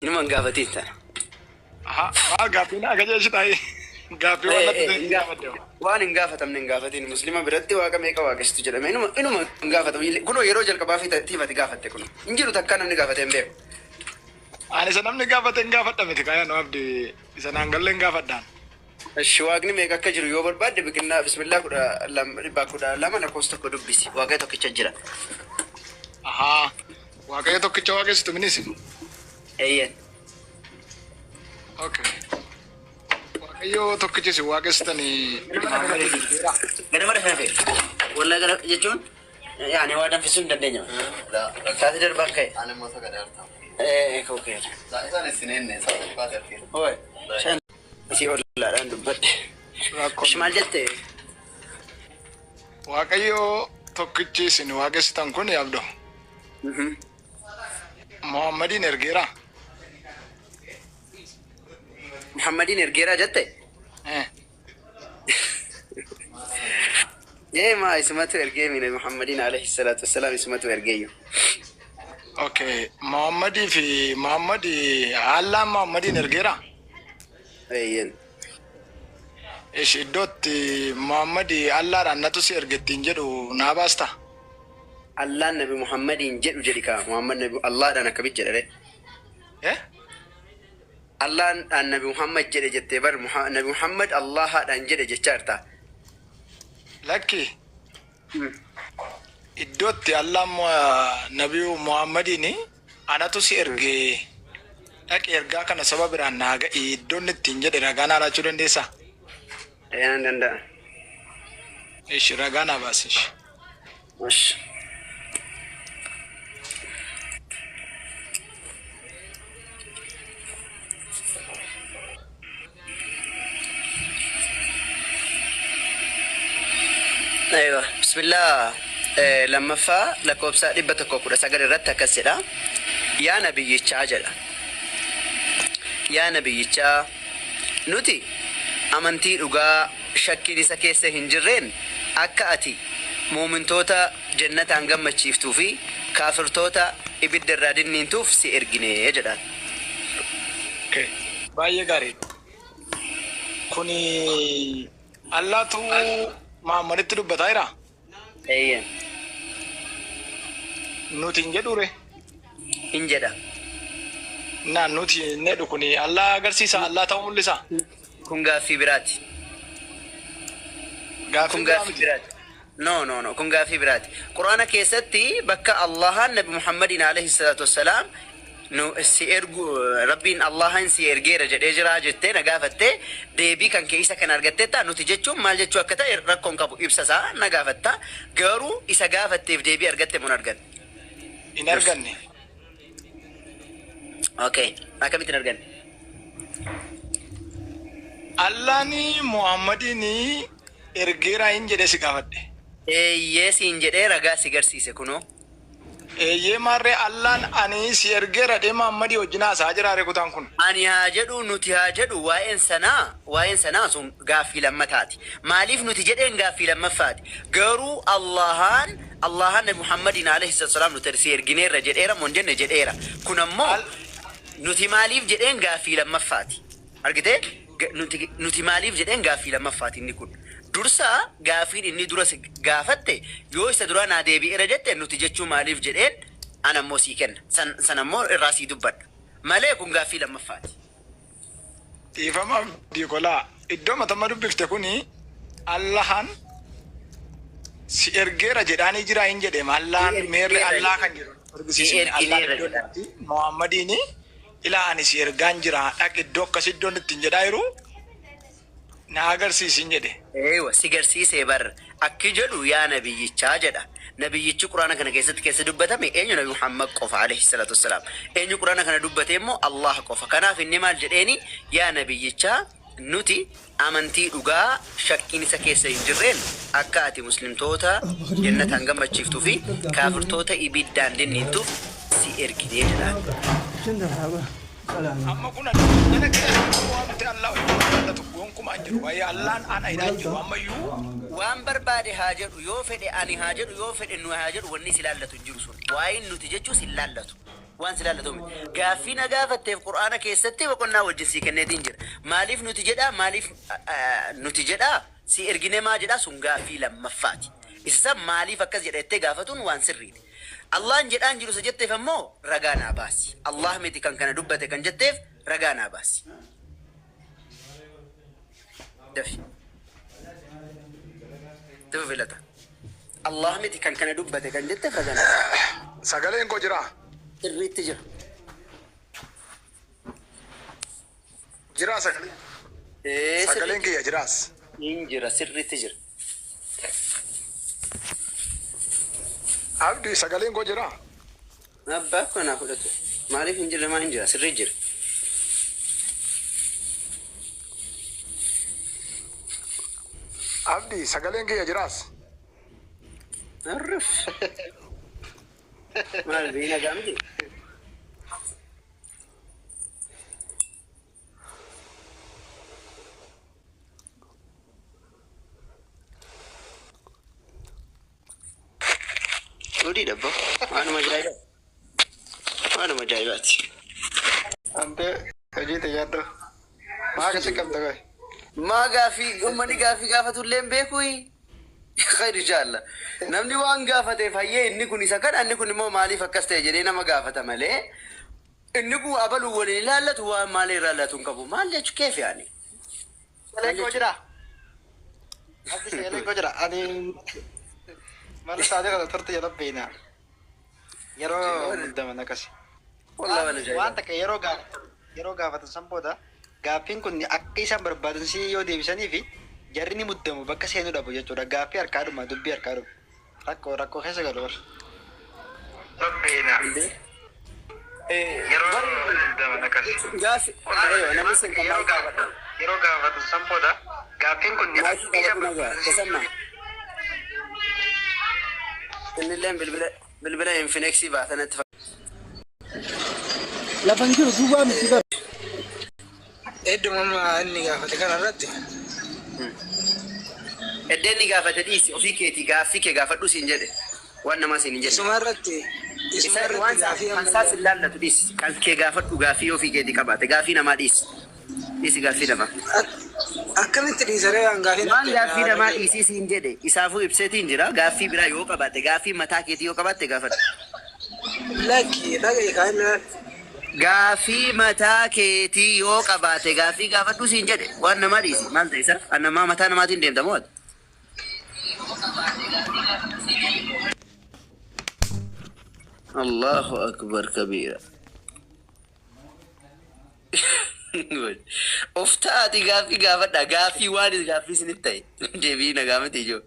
Inuma hin gaafatiin tana. Aha, maal gaaffiin akka jechi taa'e gaaffii waan natti ta'e gaafadde. Waan hin gaafatamne hin gaafatiin. Muslima biratti waaqa meeqa waaqessitu jedhame inuma inuma hin gaafatamu. Kunoo yeroo jalqabaa fi tiifati gaafatte kunoo. Hin jiru takkaa namni gaafatee hin beeku. Ani isa namni gaafate hin gaafadha miti kaayaan abdi isa naan galle hin gaafadhaan. Ishi waaqni meeqa akka jiru yoo barbaadde biqinnaa bismillaa 12 112 lakkoofsa 1 dubbisi. Waaqayyo tokkicha jira. Ahaa, Waaqayyo tokkicha waaqessitu minis. Eeyyeen. Okay. Waaqayyo tokkicha isin waaqessitanii Muhammad jedheera. Ganama dafee hafe. Wallaa gara jechuun yaani waa danfisuu hin dandeenya. Sa'aatii darbaan ka'e. Ani immoo sagalee artaa. Ee koo ka'eera. Isaan isin enne isaan baatee argeera. Hooy. Shan isii ollaadhaan dubbadhe. Rakkoon Ishi maal jette? Waaqayyo tokkichi isin waaqessitan kun abdo. Muhammadiin ergeera. Muhammadiin ergeeraa jette? Eh. Ee maa isumatu ergee mi Nabi Muhammadiin alayhi salaatu wassalaam isumatu ergeeyyu. Okay. Muhammadii fi Muhammad Allaan Muhammadiin ergeera. Eeyyeen. Ishi iddootti Muhammad Allaadhaan natu si erge ittiin jedhu naa baasta. Allaan Nabi Muhammadiin jedhu jedhi kaa Muhammad Nabi Allaadhaan akkamitti jedha ree? Eh? Allaadhaan Nabi Muhammad jedhe jettee bar Nabi Muhammad Allahaadhaan jedhe jechaa jirta. Lakki iddootti Allaan Nabi Muhammadiin anatu si erge dhaqi ergaa kana saba biraan naa ga'i iddoon ittiin jedhe ragaa naa laachuu dandeessaa? Ee nan danda'a. Ishi ragaa naa baasi ishi. Ish. Aywa, bismillah lammaffaa lakkoofsa 119 irratti akkas jedha. Yaa nabiyyichaa jedha. Yaa nabiyyichaa nuti amantii dhugaa shakkiin isa keessa hin jirreen akka ati mu'umintoota jannataan gammachiiftuu fi kaafirtoota ibidda irraa dinniintuuf si ergine jedhaan. Okay. Baay'ee gaariidha. Kuni Allaatu Muhammaditti dubbataa jira? Eeyyeen. Nuti hin jedhuure? Hin jedha. Naan nuti hin jedhu kuni Allah agarsiisa, Allah ta'uu mul'isa. Kun gaaffii biraati. Gaaffii Kun biraa gaaffii miti. biraati. No, no, no. Kun gaaffii biraati. Qur'aana keessatti bakka Allahaan Nabi Muhammadiin alayhi salaatu wassalaam nu si ergu Rabbiin Allahaan si ergeera jedhee jira jettee na gaafatte deebii kan kee isa kana argatteetta nuti jechuun maal jechuu akka ta'e rakkoon qabu ibsa isaa na gaafatta garuu isa gaafatteef deebii argatte moo hin arganne? Hin Dursa. arganne. Okay. Akkamitti hin arganne? Allaan Muhammadiin ergeeraa hin jedhee si gaafadhe. Eeyyee siin jedhee ragaa si garsiise kunoo. Eeyyee maarree Allaan ani si ergeera jedhee Muhammadii wajjin haasa'aa jiraare kutaan kun. Ani haa jedhu nuti haa jedhu waa'een sanaa waa'een sanaa sun gaaffii lammataati. Maaliif nuti jedheen gaaffii lammaffaati. Garuu Allahaan Allahaan Nabi Muhammadiin alayhi salaatu wassalaam nuti si ergineerra jedheera moo hin jenne jedheera. Kun ammoo Al nuti maaliif jedheen gaaffii lammaffaati. Argitee? Nuti nuti maaliif jedheen gaaffii lammaffaati inni kun. Dursa gaaffiin inni dura si gaafatte yoo isa duraa naa deebi'eera jette nuti jechuu maaliif jedheen ana immoo sii kenna. San sana immoo irraa sii dubbadha. Malee kun gaaffii lammaffaati. Dhiifama Abdii Kolaa iddoo matamma dubbifte kuni Allahan si ergeera jedhaanii jiraa hin jedheem Si Allahan meerre ergineerra Allaa jedhe. kan jedhu Si argisiisine Allaan ergineerra iddoo jedhaan. itti Muhammadiini ilaa ani si ergaan jira dhaqi iddoo akkasii iddoon ittiin jedhaa jiru na agarsiisin jedhe. Eeywa si garsiisee bar akki jedhu yaa nabiyyichaa jedha. Nabiyyichi quraana kana keessatti keessa dubbatame eenyu nabi Muhammad qofa alayhi salaatu wassalaam. Eenyu quraana kana dubbate immoo Allah qofa. Kanaaf inni maal jedheeni yaa nabiyyichaa nuti amantii dhugaa shakkiin isa keessa hin jirreen akka ati muslimtoota jannataan gammachiiftuu fi kaafirtoota ibiddaan dinniintuuf si erginee jedhaan. Amma kun addunyaa keessatti wanti Allah wajjin ilaallatu gonkumaa hin jiru. Waa'ee Allaan ana hidhaa hin jiru ammayyuu. Waan barbaade haa jedhu, yoo fedhe ani haa jedhu, yoo fedhe nuyi haa jedhu wanni si laallatu hin jiru sun. Waa'een nuti jechuu si hin laallatu. Waan si ilaallatu miti. Gaaffii na gaafatteef Qur'aana keessatti boqonnaa wajjin sii kenneetiin jira. Maaliif nuti jedhaa maaliif nuti jedhaa si ergine maa jedhaa sun gaaffii lammaffaati. Isa san maaliif akkas jedha jettee gaafatuun waan sirriiti. Allahn jedhaan jiru isa jetteef ammoo ragaa naa baasi. Allah miti kan kana dubbate kan jetteef ragaa naa baasi. Dafi. Itti fufi lata. Allah miti kan kana dubbate kan jetteef ragaa naa baasi. Sagaleen koo jiraa? Sirriitti jira. Jiraa sagaleen? Ee Sagaleen sirriitti kiyya jiraas? hin jira sirriitti jira. Abdi sagaleen koo jiraa? Abbaa koo naa fudhatu. Maaliif hin jirre maa hin jira sirrii jira. Abdi sagaleen kiyya jiraas? Arruf. Maal biyyi nagaa miti? Odii dhabba. Waanuma ajaa'ibaa. Waanuma ajaa'ibaati. Ante hojii xiyyaadhu. Maa akkasi qabda qoy. Maa gaaffii uummanni gaaffii gaafatu illee hin beekui. Khayr inshallah. Namni waan gaafateef hayyee inni kun isa kana inni kun immoo maaliif akkas ta'e jedhee nama gaafata malee inni kun abaluu waliin ilaallatu waan maalii irraa ilaallatu hin qabu. Maal jechuu keef yaani? Sagaleen Maal koo jechuudha? jira. Abdi sagaleen koo jira. Ani mana isaanii kana turte jala beena. Yeroo muddaman akkasi. Wallah Waan waan waan ajaa'ibaa. takka yeroo gaafatan yeroo gaafatan san booda gaaffiin kun akka isaan barbaadan si yoo deebisanii fi jarri ni muddamu bakka seenuu dhabu jechuudha. Gaaffii harkaa dhuma dubbii harkaa dhuma. Rakkoo rakkoo keessa galu bar. Indee? Bari gaaffi ayyo namni sun kan maayikii qabadha. Maayikii qabadhu nagaa tasamma. Innilleen bilbila bilbila Infinixii baatanatti Lafa hin jiru duwwaa miti bar. Hedduma amma inni gaafate kana irratti Eddeen ni gaafate dhiisi ofii keetii gaaffii kee gaafadhu siin jedhe waan namaa siin hin jenne. isuma irratti isuma Isa irratti waan isaa gaafii kan amma isaa sin laallatu dhiisi kan kee gaafadhu gaaffii ofii keetii qabaate gaaffii namaa dhiisi dhiisi gaaffii namaa. Akkamitti dhiisaree waan gaafii Waan natti gaaffii namaa dhaga'e. dhiisii siin jedhe isaafuu ibseetiin jira gaaffii biraa yoo qabaatte gaaffii mataa keetii yoo qabaatte gaafadhu. Lakki dhaga'i kaan Gaaffii mataa keetii yoo qabaate gaaffii gaafadhu siin jedhe waan namaa dhiisi maal ta'e isa kan namaa mataa namaatiin deemta moo ati? Allahu akbar kabiira. Of ta'aati gaaffii gaafadha gaaffii waan gaaffii isinitti ta'e deebii na gaafate ijoo.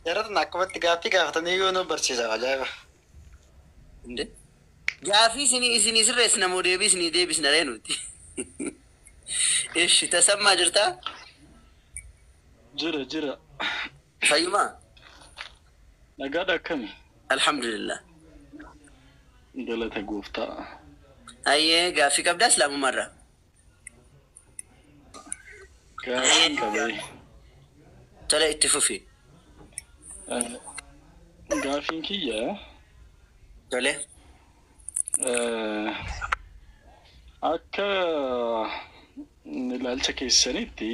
Yeroo tana akkumatti gaaffii gaafatanii yoo nu barsiisa ajaa'iba. Inde? Gaaffii isinii isinii sirreessina moo deebii isinii deebisna ree nuti? Ishi tasammaa jirtaa? Jira jira. Fayyumaa? Nagaadha akkami? Alhamdulillah. Galata gooftaa. Hayyee gaaffii qabdaa islaamummaarraa? Gaaffiin qabee. Tole itti fufi. Gaaffiin kiyya Tole. akka ilaalcha keessanitti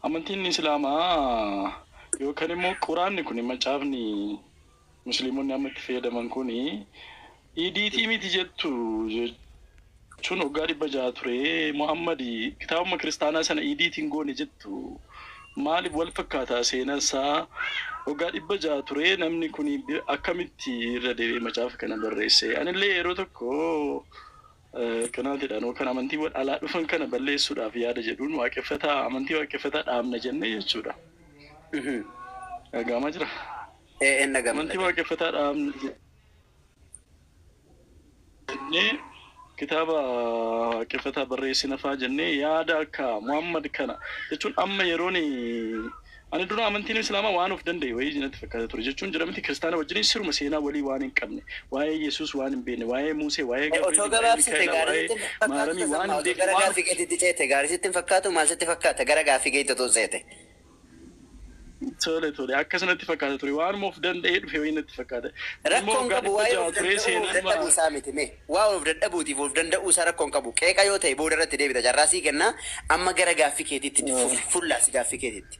amantiin islaamaa yookaan immoo quraanni kun macaafni musliimonni amma itti fayyadaman kun EDT miti jettu jechuun waggaa 600 ture Muhammad kitaabuma kiristaanaa sana EDT hin goone jettu maaliif wal fakkaataa seenaan isaa waggaa 600 ture namni kun akkamitti irra deebi'ee macaafa kana barreesse anillee yeroo tokko kanaatidhaan yookaan amantiiwwan alaa dhufan kana balleessuudhaaf yaada jedhuun waaqeffataa amantii waaqeffataa dhaabna jennee jechuudha. Dhaga'amaa jira. Ee dhaga'ama. Amantii waaqeffataa dhaabna jennee kitaaba waaqeffataa barreessina faa jennee yaada akka Muhammad kana jechuun amma yeroon ani dura amantiin islaamaa waan of danda'e wayii natti fakkaata ture jechuun jira miti kiristaana wajjin siruma seenaa walii waan hin qabne waa'ee Yesuus waan hin beekne waa'ee Musee waa'ee Otoo Gabriel waa'ee gabaabsite Mikaa'ela gaarii waa'ee sitti hin fakkaatu Maaramii waan tasammaa hin otoo beekne gara waan gaaffii keetiitti ceete gaarii sitti hin fakkaatu maal sitti fakkaata gara gaaffii keetti otoo ceete. Tole tole, akkasinatti fakkaata ture, waanuma of danda'ee dhufe wayii natti fakkaata. Immoo Rakkoon waggaa qabu dhibba waa'ee ja'a of ture danda'uu of seenaan dadhabuu isaa miti mee. Waa of dadhabuutiif of danda'uu isaa rakkoon qabu. Qeeqa yoo ta'e booda irratti deebita. Carraa sii kennaa, amma gara gaaffii keetiitti fullaasi gaaffii keetiitti.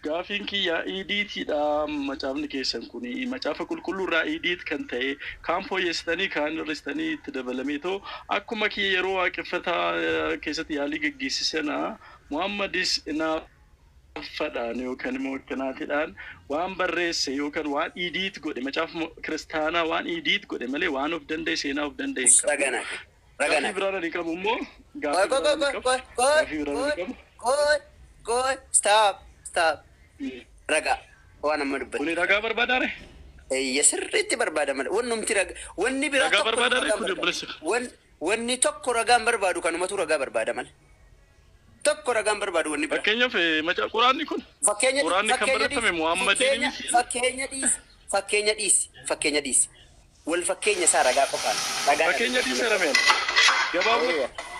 Gaafiin kiyya editiidha. Macaafni keessan kun macaafa qulqulluu irraa edit kan ta'e, kaan fooyyessitanii, kaan hir'istanii itti dabalamee too, akkuma kiyya yeroo waaqeffataa keessatti yaalii geggeessisana Muhammadis naafadhaan yookaan immoo akkanaatiidhaan waan barreesse yookaan waan edit godhe, macaafa kiristaanaa waan edit godhe malee waan of danda'e, seenaa of danda'e hin qabu. Raganaa. Gaaffii Raganaa. biraan ani qabu immoo Qoy gaaffii qoy biraan qoy ani qabu qoy qoy gaaffii biraan ani qoy qabu. qoy qoy, stop stop, ragaa waan amma Kuni dubbatte. ragaa barbaadaare? Eeyya, sirriitti barbaada malee wannumti ragaa wanni biraa Ragaa tokko barbaadaare ragaan kun barbaadu. obboleessa. Wanni tokko ragaan barbaadu kanumatu ragaa barbaada malee. Tokko ragaan barbaadu wanni biraa. Fakkeenyaaf macaa quraanni kun Fakkeenya quraanni kan fakkeenya barreeffame dhiisi Muhammadiin fakkeenya miti. Fakkeenya dhiisi, fakkeenya dhiisi, fakkeenya dhiisi. Wal fakkeenya isaa ragaa qofaan ragaadhaan Fakkeenya nu dhiisee mirkaneessa. rameen. Gabaabumatti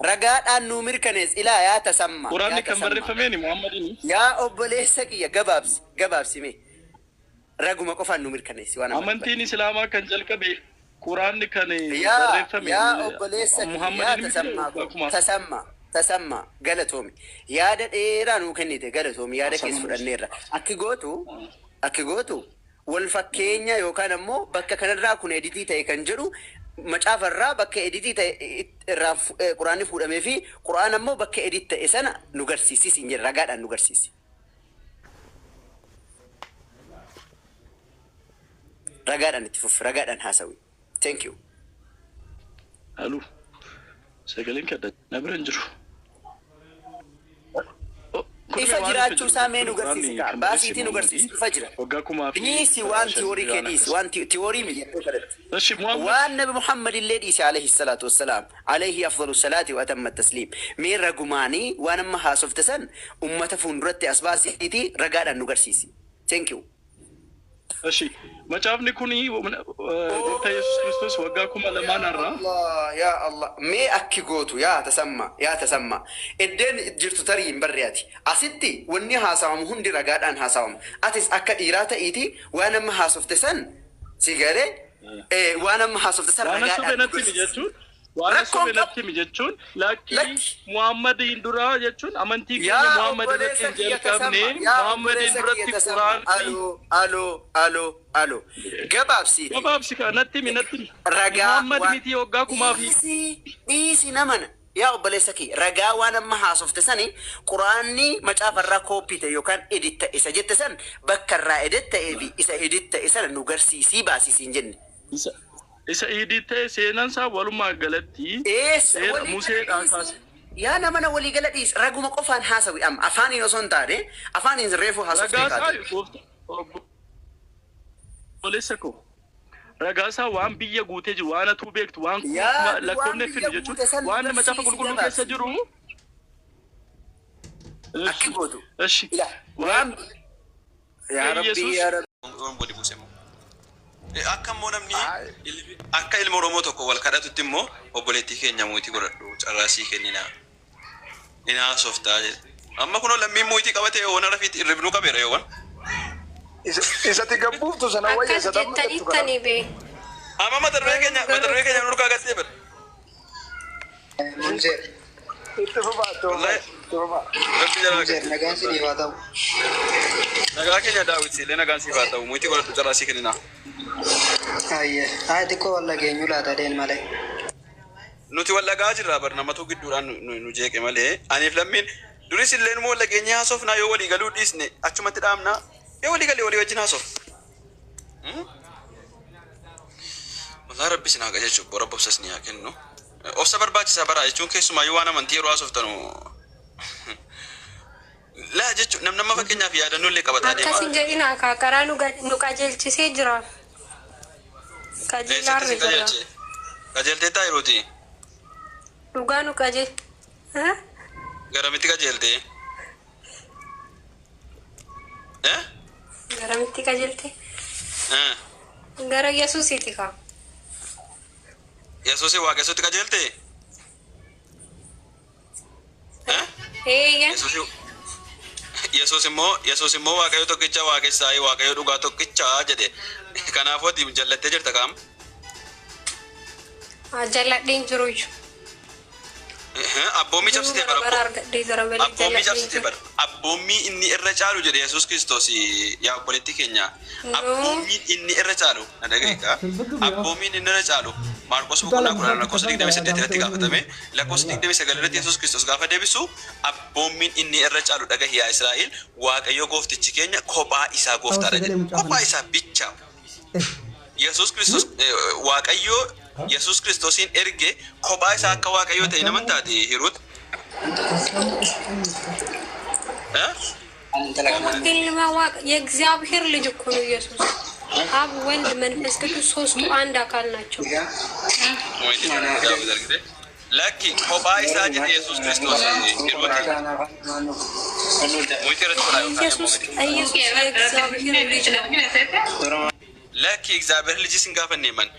Ragaadhaan nu mirkaneessa, ilaa yaa tasamma quraanni yaa kan tasamma. barreeffameen Muhammadiin. Yaa obboleessa kiyya, gabaabsi gabaabsi mee, raguma qofaan nu mirkaneessi waan amma dubbatte. Amantiin Islaamaa kan jalqabe, quraanni kan Yaa barreeffame yaa obboleessa kiyya, yaa Muhammadiin miti tasammaa koo akkuma. Tasamma, tasamma, galatoomi, yaada dheeraa nuu kennite, galatoomi, yaada keessa fudhanneerra. Akki gootu wal fakkeenya yookaan ammoo bakka kanarraa kun edit ta'e kan jedhu, macaafarraa bakka edit ta'e irraa quraanni fuudhamee fi quraan ammoo bakka edit ta'e sana nu garsiisi siin jedha, ragaadhaan nu garsiisi. Ragaadhaan itti fufi, ragaadhaan haasawi. Thank you. Aluu, sagaleen kadda na bira hin jiru. Kun Ifa waan ifa jiraachuu jiru isaa mee nu jechuun garsiisi quraanni kaa kan barreesse baasiitii nu garsiisi, Muhammadii ifa jira. Waggaa kumaa fi Dhiisi waan shan tiyoorii kee waan dhiisi, akkas. waan tiyoorii miti iddoo kanatti. Eshi Muhammad waan nabi Muhammad illee dhiise, alayhi salaatu wassalaam, alayhi afdalu salaati wa atamma tasliim, mee ragumaanii waan amma haasofte san ummata fuulduratti as baasiitii ragaadhaan nu garsiisi. Thank you. Eshi, macaafni kuni gooftaa Yesuus Kiristoos waggaa 2000 irraa Allah, yaa Allah, mee akki gootu, yaa tasamma, yaa tasamma, iddeen jirtu tarii hin barre. Ati asitti wanni haasawamu hundi ragaadhaan haasawama. Atis akka dhiiraa ta'iiti waan amma haasofte san si galee, waan amma haasofte san waan ragaadhaan sobe nu natti himi garsiisi. jechuun waan Rakkoon sobe qabu. natti himi jechuun lakkii Lakki. Muhammadiin duraa jechuun amantii keenya Yaa Muhammad irratti obboleessa hin kiyya tasamma, jalqabne, yaa Muhammadiin obboleessa kiyya duratti tasamma, quraanni aloo aloo aloo aloo, gabaabsiiti. Gabaabsi kaa, natti himi, natti himi. Ragaa Muhammad waan miti waggaa kumaa fi dhiisi dhiisi namana, yaa obboleessa kiyya, ragaa waan amma haasofte sani, quraanni macaafarraa copy ta'e yookaan edit ta'e isa jette san, bakka irraa edit ta'ee fi isa edit ta'e sana nu garsiisii baasiisii hin jenne. Isa edit ta'e seenaan isaa walumaa galatti Eessa seera waliigala Museedhaan dhiisi. kaase. Yaa namana, waliigala dhiisi, raguma qofaan haasawi amma, afaaniin osoo hin taane, afaaniin reefuu haasoftee Ragaa kaate. isaa, gooftaa obboleessa koo, ragaa isaa waan biyya guutee jiru, waan atuu beektu, waan Yaa waan lakkoofne biyya fidu jechuun guute san waan macaafa garsiisi qulqulluu keessa gabaabsi. jiru. Akki gootu. Eshi Ila waan yaa rabbii Yesuus yaa rabbii. Waan gadi buuse immoo. Akka immoo namni akka ilma Oromoo tokko wal kadhatutti immoo obboleettii keenya mute godhadhu, carraasii kenninaa. Ni haasoftaa jedhe. Amma kunoo lammiin mute qabatee yoona rafiitti irribnuu qabeera yoowwan. Isatti gabbuuftu sana wayya Akkas isa tamma jettu kana. jettaniittanii bee. Amma mata duree keenya nurkaa gattee bara. Munzeer, Itti fufaa, itti fufaa, Wallahi itti fufaa. Rabbi jalaa Munzeer, nagaan siif haa ta'u. Nagaa keenya daawwiti illee nagaan siif haa ta'u, mute godhadhu, carraasii kenninaa. Ayyee, haa xiqqoo walla geenyu laata deen malee. Nuti wallagaa jirra bar, namatu gidduudhaan nu jeeqe malee aniif lammiin duris illee numa wallageenyee haasofnaa, yoo walii galuu dhiisne achumatti dhaabnaa, yoo walii galee walii wajjin haasof. Walaa rabbi isin haa qajeelchu, bora obsa isin haa kennu. Obsa barbaachisaa baraa jechuun keessumaa yoo waan amantii yeroo haasoftanu laa jechuun nam nama fakkeenyaaf yaadannoo illee qabataa deema. Akkas hin jedhinaa kaa, karaa nu qajeelchisee jira. Eessatti Qajeelaarra si jira. qajeelche? Qajeeltee taa yerootii? Dhugaa nu qajeel. Garamitti qajeeltee? Eh? Garamitti qajeelte? Eh. Gara Yesuusiiti kaa. Yesuusii waaqessuutti qajeeltee? Eh? Eeyyan. Yesuusii Yesuus immoo Waaqayyo tokkicha waaqessaa Waaqayyo dhugaa tokkicha jedhe. Kanaafuu ati jallattee jirta qaama. Jalladheen jiru iyyuu. Abboommii cabsitee bara. Bara argadhee jira malee Abboommii jalladheen cabsitee jiru. bara. Abboommii inni irra caalu jedhe Yesuus Kiristoos yaa obboleettii keenya. Abboommiin inni irra caalu na dhaga'ikaa. Abboommiin inni irra caalu Maarqos boqonnaa 10 lakkoofsa 28 irratti gaafatame lakkoofsa 29 irratti Yesuus Kiristoos gaafa deebisu abboommiin inni irra caalu dhagahi yaa Israa'el Waaqayyo gooftichi keenya kophaa isaa gooftaadha jedhe. Kophaa isaa bicha. Yesuus Kiristoos Waaqayyo Yesuus Kiristoosiin erge kophaa isaa akka Waaqayyo ta'e naman taate Hiruut. Ilma Waaqa የእግዚአብሔር ልጅ እኮ ነው ኢየሱስ። አብ፣ ወልድ፣ መንፈስ ቅዱስ ሶስቱ አንድ አካል ናቸው። Lakki kophaa isaa jedhe Yesuus Kiristoos Hiruuti. Muyti irratti godhaa ኢየሱስ ኢየሱስ የእግዚአብሔር ልጅ ነው። Lakki እግዚአብሔር ልጅ sin gaafanne man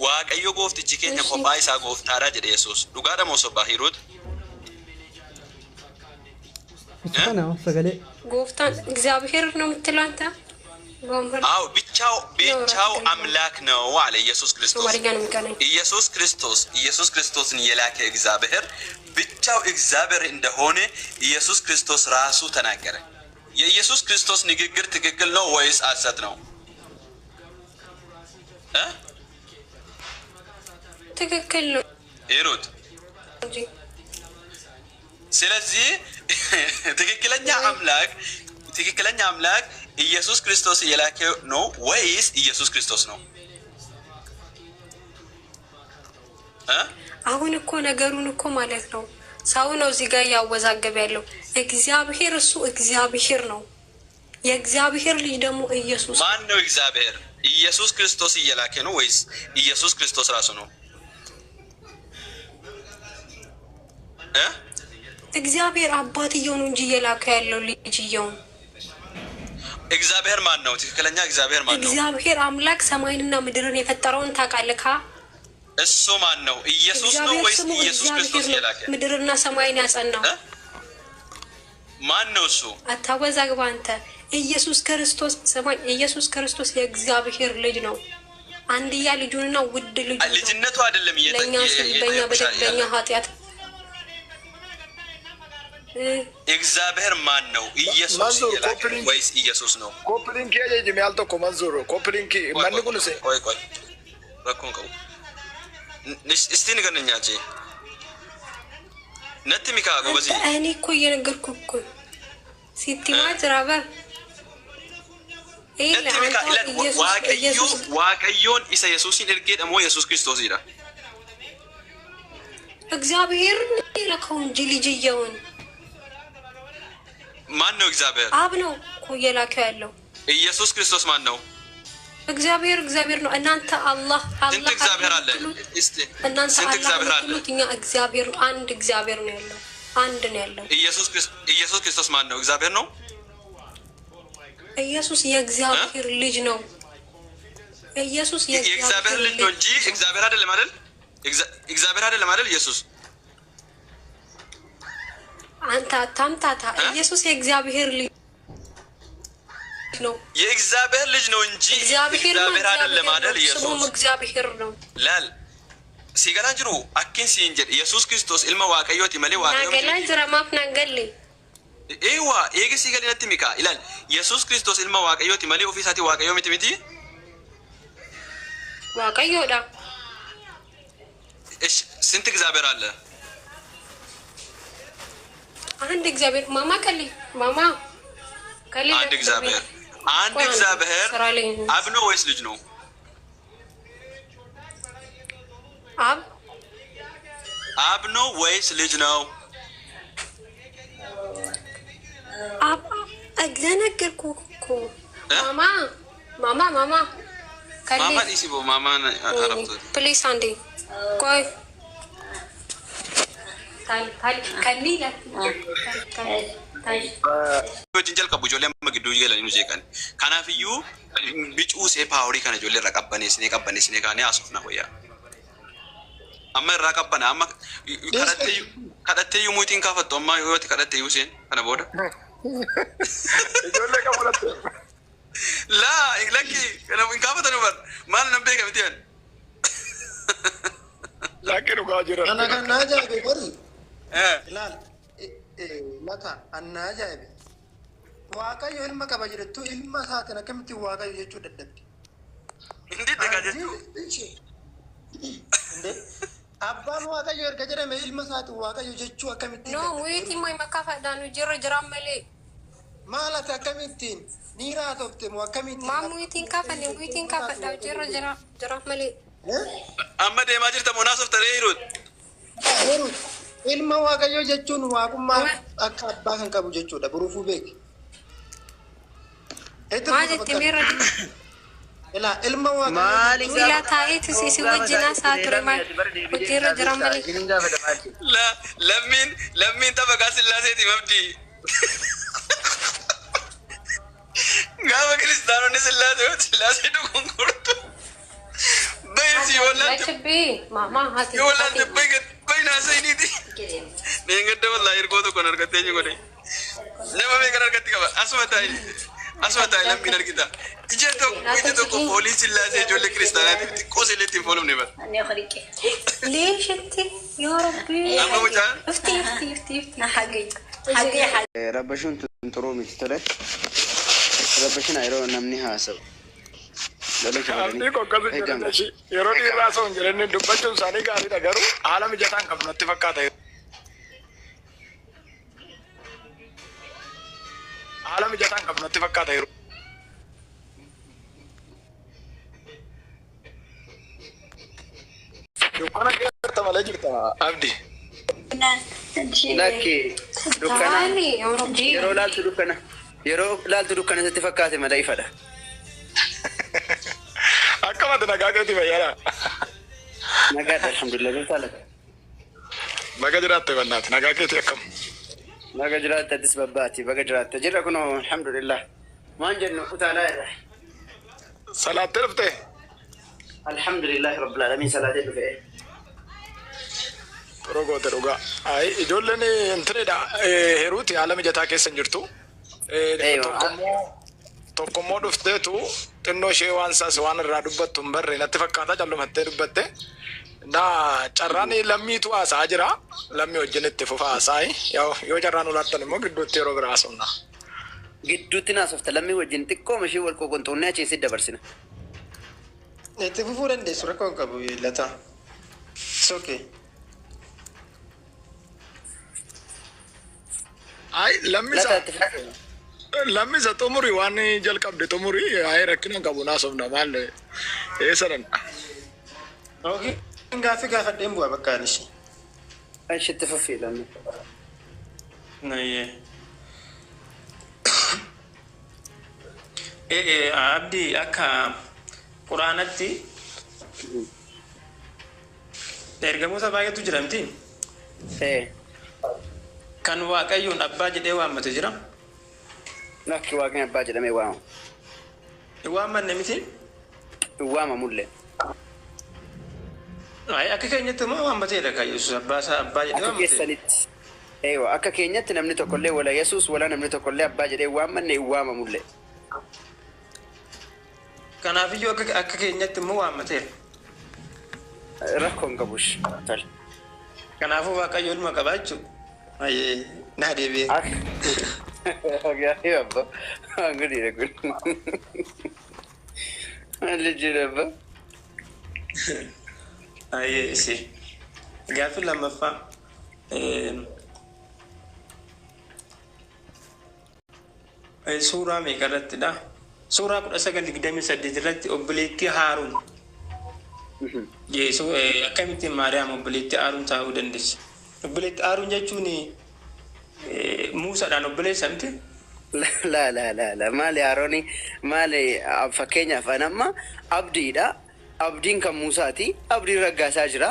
Waaqayyo gooftichi keenya kophaa isaa gooftaadha jedhe Yesuus. Dhugaadha moo sobaa Hiruut? Kana sagalee. ጎፍታን እግዚአብሔር ነው የምትለው አንተ? በወንበር አዎ ብቻው ብቻው አምላክ ነው አለ ኢየሱስ ክርስቶስ። አማርኛ ነው የሚቀናኝ። ኢየሱስ ክርስቶስ ኢየሱስ ክርስቶስን የላከ እግዚአብሔር ብቻው እግዚአብሔር እንደሆነ ኢየሱስ ክርስቶስ ራሱ ተናገረ። የኢየሱስ ክርስቶስ ንግግር ትክክል ነው ወይስ ሐሰት ነው? እ ትክክል ነው ሂሩት እንጂ ስለዚህ ትክክለኛ አምላክ ኢየሱስ ክርስቶስ የላከ ነው ወይስ ኢየሱስ ክርስቶስ ነው? እ አሁን እኮ ነገሩን እኮ ማለት ነው ሰው ነው እዚህ ጋር እያወዛገበ ያለው። እግዚአብሔር እሱ እግዚአብሔር ነው። የእግዚአብሔር ልጅ ደግሞ ኢየሱስ ነው። ማን ነው እግዚአብሔር? ኢየሱስ ክርስቶስ እየላከ ነው ወይስ ኢየሱስ ክርስቶስ ራሱ ነው? እ እግዚአብሔር አባትየው ነው እንጂ እየላከ ያለው ልጅየውን። እግዚአብሔር ማን ነው? ትክክለኛ እግዚአብሔር ማን ነው? እግዚአብሔር አምላክ ሰማይንና ምድርን የፈጠረውን ታውቃለህ? ካ እሱ ማን ነው? ኢየሱስ ነው እግዚአብሔር ወይስ ስሙ ኢየሱስ ክርስቶስ እግዚአብሔር ነው። እየላከ? ምድርና ሰማይን ያጸናው። እ? ማን ነው እሱ? አታወዛግባ አንተ። ኢየሱስ ክርስቶስ ሰማይ ኢየሱስ ክርስቶስ የእግዚአብሔር ልጅ ነው። አንድያ ልጁንና ውድ ልጁ ነው። ልጅነቱ አይደለም ለእኛ ሲል በእኛ በደል በእኛ ኃጢአት እግዚአብሔር ማን ነው? ኢየሱስ መንዙር እየላከ ነው copy link ወይስ ኢየሱስ ነው? Copy link ajajame al tokko Manzuur copy link manni kun se ቆይ ቆይ rakkoon qabu እስቲ ንገረኝ አንቺ natti mikaa ጎበዝ እኔ እኮ እየነገርኩህ እኮ ሲቲማ ጅራበር natti mikaa ilaal Waaqayyo Waaqayyoon isa Yesuusin ergeedha moo Yesuus Kiristoosidha? እግዚአብሔር የላከው እንጂ ልጅየውን ማን ነው እግዚአብሔር? አብ ነው እኮ እየላከው ያለው። ኢየሱስ ክርስቶስ ማን ነው? እግዚአብሔር እግዚአብሔር ነው። እናንተ አላህ ስንት አላህ እግዚአብሔር አለ? የምትሉት እስቲ እናንተ ስንት አላህ እግዚአብሔር አለ? የምትሉት እኛ እግዚአብሔር አንድ እግዚአብሔር ነው ያለው። አንድ ነው ያለው። ኢየሱስ ክርስቶስ ማን ነው? እግዚአብሔር ነው? ኢየሱስ የእግዚአብሔር ልጅ ነው። ኢየሱስ የእግዚአብሔር ልጅ ነው እንጂ እግዚአብሔር አይደለም አይደል? እግዚአብሔር አይደለም አይደል? ኢየሱስ አንተ አታምታታ። ኢየሱስ የእግዚአብሔር ልጅ ነው። የእግዚአብሔር ልጅ ነው እንጂ እግዚአብሔር እግዚአብሔር አይደለም አይደል? ስሙም ኢየሱስ እግዚአብሔር ነው። laal si galaan jiru akkin siin jedhe Yesuus Kiristoos ilma Waaqayyooti malee Waaqayyo miti. Naa galaa jira maaf naan galle? Eewwa eega si galee natti mikaa ilaal Yesuus Kiristoos ilma Waaqayyooti malee ofii isaatii Waaqayyoo miti miti. Waaqayyoodha. እሺ ስንት እግዚአብሔር አለ? አንድ እግዚአብሔር ማማ ከሌ ማማ ከሌ አንድ እግዚአብሔር አንድ ቆይ አንዴ፣ እግዚአብሔር ስራ ላይ ነኝ። አብ ነው ወይስ ልጅ ነው? አብ አብ ነው ወይስ ልጅ ነው? አብ ለነገርኩህ እኮ ማማ ማማ ማማ ከሌ ማማ ዲሲቦ ማማ አረብቶ please አንዴ ቆይ ከሊ wajjin jalqabu ijoollee amma gidduu galanii nu jeeqan. Kanaafiyyuu bicuu see power kana ijoollee irraa qabbaneessinee qabbaneessinee kaanee haasofna wayyaa. Amma irraa qabbana amma kadhatteeyyuu muyitiin kaafattu amma yoo ati kadhatteeyyuu seen kana booda. Ijoollee qabu latte. Laa lakki kana hin gaafatanu bar maal nan beeka miti an. Lakki dhugaa jira. Ana kan na ajaa'ibe bari. Eh. Ilaal lata an na ajaa'ibe. Waaqayyo ilma qaba jedhettu ilma isaatiin akkamitti Waaqayyo jechuu dadhabde. Hindi dagaa jechuu. Inde abbaan Waaqayyo erga jedhame ilma isaatiin Waaqayyo jechuu akkamitti No, dadhabde? muyiti immoo makkaafadhaan hojiirra jiran malee. Maal ati akkamittiin ni raatofte moo akkamittiin? Maa muyitiin kaafanne muyitiin kaafadha hojiirra jira malee. Amma deemaa jirta moo naasofta ree hiruut? Yeroo ilma Waaqayyoo jechuun waaqummaa akka abbaa kan qabu jechuudha. Boruufuu beeki. Itti Maa fufa jettee bakka. meerra Ilaa ilma Waaqayyoo Maali jechuun Silaa taa'eetu si wajjin haasaa ture maal hojiirra jira malee. La lammiin lammiin tapha sillaaseeti mabdii. Gaafa kiristaanonni sillaasee sillaasee dogongortu. Bayi si wallaalte Lachibbii maamaa hati yoo wallaalte hati. bayi bayi naasayiniiti. Neengadda wallaahi ergoo tokkoon argattee eenyu godhe. Nama meeqan argatti qaba asuma taa'i asuma taa'i lammiin argita. Ija tokko foolii sillaasee ijoollee kiristaanaatiif xiqqoo sillee ittiin foolumne bara. Leeshitti yaa rabbi. Amma mucaan Ifti ifti ifti ifti. Rabbashuun tun xuruu miti tole. Rabbashuun yeroo namni haasa'u. Lola Abdii koo akkas hin jedhan ishii. Yeroo dhiirraa osoo hin jedhin dubbachuun isaanii gaariidha garuu haala mijataa hin qabnu natti fakkaata. Haala mijataa hin qabnu natti fakkaata yeroo. Dukkana keessa malee jirta Abdi. Lakki dukkana Taani yaa rabbi. yeroo laaltu dukkana yeroo laaltu dukkana sitti fakkaate malee ifadha. Akka mata nagaa keetii fayyaadha. Nagaadha alhamdulillah jirtaa laata. Baga jiraatte bannaati nagaa keetii akkam. Baga jiraatte addis babbaati baga jiraatte jirra kunoo alhamdulillah. Waan jennu utaalaa irra. Salaattee dhuftee? Alhamdulillah rabbil alamin salaatee dhufe. Yeroo goote dhugaa. Ayi ijoolleen intinidha heruuti haala mijataa keessa hin jirtu. Eeyyama. Tokkommoo tokkommoo dhufteetu xinnoo ishee waan isaas waan irraa dubbattu hin barre natti fakkaata callumattee dubbatte. Naa carraan lammiitu haasa'aa jira. Lammii wajjin itti fufa haasa'aa. Yoo carraan ulaattan immoo gidduutti yeroo biraa haasofna. Gidduutti naasofta lammii wajjin xiqqoo ishee wal qoqonxoonnee achiin si dabarsina. Itti fufuu dandeessu rakkoo hin qabu lata. It's okay. Ayi lammisa Lata itti fufa. lammisa xumuri waan jalqabde xumuri ayi rakkina hin qabu naasofna maal eessa danda'a. Okay. Gaaffii gaafadheen bu'a bakka ani ishee. Ishitti fufii lammii. Nayyee. Abdii akka quraanatti ergamoota baay'eetu jira miti. Ee. Kan Waaqayyoon abbaa jedhee waammate jira. Lakki waaqni abbaa jedhamee waamamu. Hin waammanne miti. Hin waamamullee. Ay, akka keenyatti immoo waammateedha kan Yesuus abbaa isaa abbaa jedhee Akka waammateedha. keessanitti. Eewa akka keenyatti namni tokkollee wala Yesuus wala namni tokkollee abbaa jedhee waammanne hin waamamullee. Kanaafiyyuu akka keenyatti immoo waammateera. Rakkoo hin qabush. Tole. Kanaafuu Waaqayyo ilma qaba jechuudha. Ayyee naa deebi'e. Akka gaarii abbaa. Waan gadiidha kun. Maal jechuudha abbaa? Ayyee isi. Gaaffii lammaffaa. Suuraa meeqa irrattidha? Suuraa 19:28 irratti obboleettii Haaruun. Yeesuu akkamittiin Maariyaam obboleettii Haaruun ta'uu dandeessi? Obboleettii Haaruun jechuun Muusaadhaan obboleessa miti? La la la la maali Haarooni maali fakkeenyaaf an amma abdiidha. Abdiin kan Muusaati. Abdiin raggaasaa jira.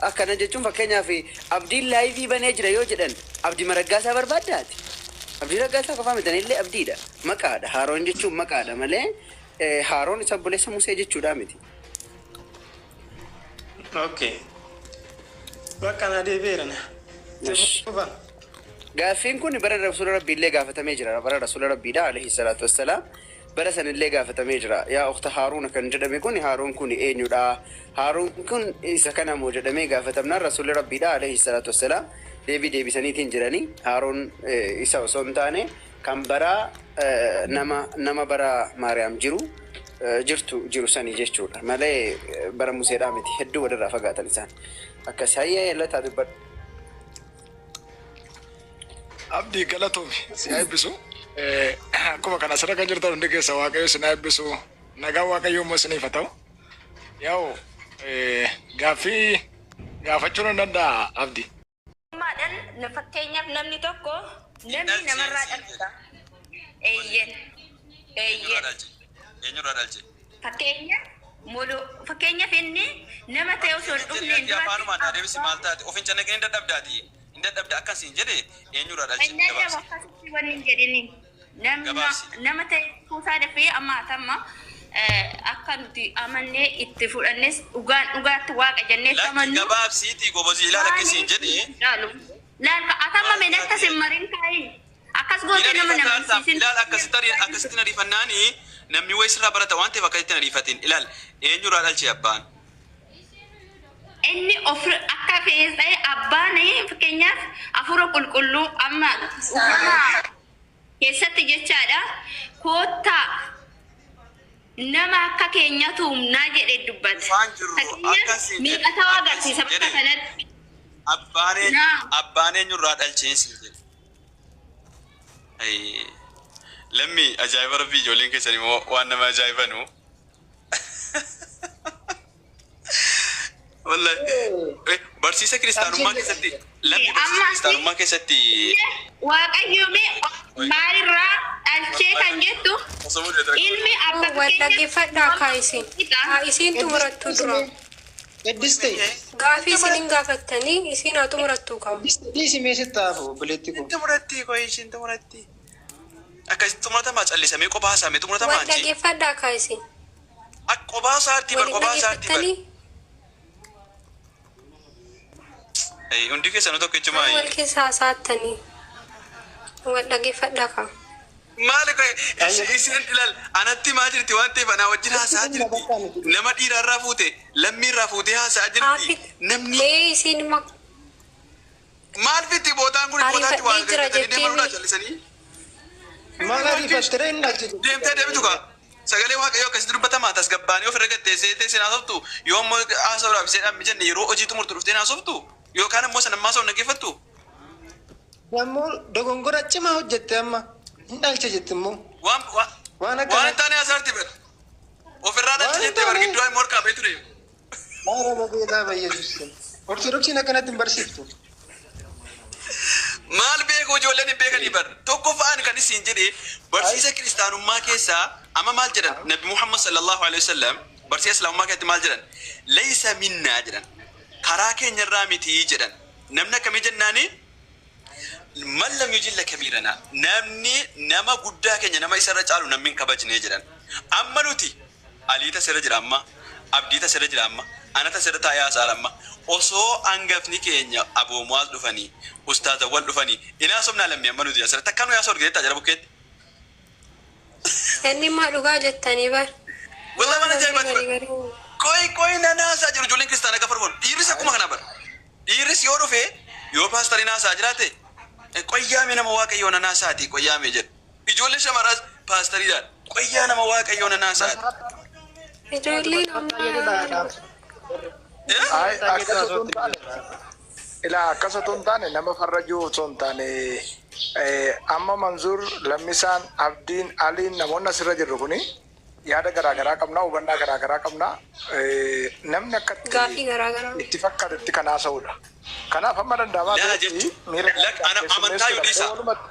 Akkana jechuun fakkeenyaaf abdiin live banee jira yoo jedhan abdii raggaasaa barbaaddaati. Abdii raggaasaa qofaa miti illee abdiidha. Maqaadha. Haaroon jechuun maqaadha malee Haaroon isa obboleessa Musee jechuudha miti. Okay. Bakka naa deebi'eera na. Ish. Fufa. Gaaffiin kun bara Rasuula Rabbiillee gaafatamee jira. Bara Rasuula Rabbiidha alayhi salaatu wassalaam. Bara sanillee gaafatamee jira. Yaa ukhta Haaruun kan jedhame kun Haaruun kun eenyudha? Haaruun kun isa kana moo jedhamee gaafatamnaan Rasuulli Rabbiidha alayhi salaatu wassalaam deebii deebisaniitiin jiranii. Haaruun isa osoo hin taane kan bara nama bara Maariyaam jiru jirtu jiru sanii jechuudha. Malee bara Museedhaa miti. Hedduu walirraa fagaatan isaan. Akkas hayyee lataa dubbadhu. Abdii, galatoomi, si haa eebbisu. Akkuma kana asirra kan jirtan hundi keessa Waaqayyo si haa eebbisu. Nagaan Waaqayyo immoo isiniif haa ta'u. Yaa'u, gaaffii gaafachuu nan danda'a, Abdii? Maadhaan fakkeenyaaf namni tokko namni namarraa dhalata. Eeyyen. Eeyyen. Eenyurraa dhalche? Fakkeenya mulu fakkeenyaaf inni nama ta'e osoo hin dhufneen Jedhee afaanumaan naa duratti deebisi. Maal taate? Of hin cannaqin, hin dadhabdaati. Hin dadhabda akkan siin jedhe, eenyurraa dhalche? Inni adda Gabaabsi. akkasitti wanni hin jedhini. Nama Gabaabsi. nama ta'e kuusaa dafee amma atamma akka nuti amannee itti fudhannes dhugaan dhugaatti waaqa jennee itti Lakki, amannu. gabaabsiitii gobozii, ilaala akka siin jedhe. Laalu. Laal atamma men akkas hin marin kaayi. Akkas Hin gootee nama ariifataa. namansiisin. Ilaal, akkasitti ariifannaani namni wayi sirraa barata waan ta'eef akkasitti ariifatin. Ilaal, eenyurraa dhalche abbaan? Inni of akka fe'es ta'e abbaan, fakkeenyaaf hafuura qulqulluu amma uumama keessatti jechaadha. Koottaa nama akka keenyatu humnaa jedhee dubbata. Dhufaan jirru Fakkeenyaaf akkasiin jedhe. miidhataa agarsiisa Akkasiin bakka jedhe. kanatti. Abbaan Naa. Abbaan eenyurraa dhalcheen siin jedhe. Ayii. Lammi, ajaa'iba rabbii, ijoolleen keessan immoo waan nama ajaa'ibanu. Wallahi. Barsiisa kiristaanummaa keessatti, lammi, barsiisa kiristaanummaa keessatti Waaqayyo mee maalirraa dhalchee kan jettu osoo mul'atu ilmi abbaa Wal dhaggeeffadhaa kaa isin. Haa isiin xumurattu dura. Eddiste. Gaafii isin hin gaafattanii, isiin haa xumurattu kaa. Dhiisi, mee sitti haafu obboleetti koo. Xumuratti koo, ishiin xumuratti. Akkasitti xumuratamaa callisamee qophaa haasa'amee xumuratamaa Wal anchi. dhaggeeffadhaa kaa isin. Akka qophaa isaatti bar Wal qophaa isaatti bar. dhaggeeffattanii Hundi keessanuu tokkichumaa. wal keessa haasa'attanii. Wal dhaggeeffadhaa kaa. Maali koo, isin ilaal, anatti maa jirti waan ta'eef anaa wajjin haasa'aa jirti. Nama dhiiraarraa fuute, lammiirraa fuutee haasa'aa jirti. Namni Mee isin maal fitti bootaan kun bootaatti waan Ariifadhee jira gatanii jettee deemanudha mi? callisanii. Maal ariifattire inni dhalche? Deemtee deebitu kaa. Sagalee Waaqayyoo akkasitti dubbatamaa tasgabbaanii ofirra gatteessee teessee haasoftu, yoo immoo haasa'uudhaaf ishee dhaan mijanne yeroo hojii xumurtu dhuftee haasoftu yookaan immoo sanammaa haasa'u dhaggeeffattu. Ammoo dogongora cimaa hojjette, amma hin dhalche jette immoo. Waan Waan waan akkana. hin taane haasa'arti bar. Ofirraa dhalche Waan hin jettee bar taane. gidduu immoo harkaa ba'ee ture. Maara bageetaa Yesuus. Ortodoksiin akkanatti hin barsiiftu. Maal beeku, ijoolleen hin beekanii bar. Tokkoffaan kan isin jedhe, barsiisa kiristaanummaa keessaa amma maal jedhan? Nabi Muhammad sallallahu alaihi wasallam barsiisa islaamummaa keessatti maal jedhan? Laysa minnaa jedhan. Karaa keenyarraa miti jedhan. Namni akkamii jennaani? Man lam yujilla kabiirana. Namni nama guddaa keenya, nama isarra caalu namni hin kabajne jedhan. Amma nuti Aliita sirra jira amma, Abdiita sirra jira amma, Anata sirra taa'ee haasa'aara amma. Osoo hangafni keenya aboomuwaas dhufanii, ustaazawwan dhufanii, inaa sobnaa lammii amma nuti asirratti akka nu yaasa argiteetta jara bukkeetti. Inni maa dhugaa jettanii bar. Wallah mana ajaa'ibaati Garii bar. garii. Qoy qoy, nan haasaa jiru ijoolleen kiristaanaa gaafa dhufan. Dhiirris akkuma kana bar. Dhiirris yoo dhufe, yoo paastariin haasaa jiraate, "Qoyyaame nama Waaqayyoo nan haasaati, qoyyaame," jedhu. Ijoolleen shamaraas paastariidhaan, "Qoyyaa nama Waaqayyoo nan haasaati." Ijoolleen ammaa Ay, akkas otoo hin taane, ilaa, akkas otoo hin taane, nama farrajuu otoo hin taane, amma Manzuur, Lammisaan, Abdiin, Aliin, namoonni asirra jirru kuni yaada garaagaraa qabna, hubannaa garaagaraa qabna. Namni akkatti Gaafii garaagaraa. itti fakkaatutti kan haasa'udha. Kanaaf amma danda'amaa Laa ta'etti jechuun miira ana amantaa yoo dhiisa. walumatti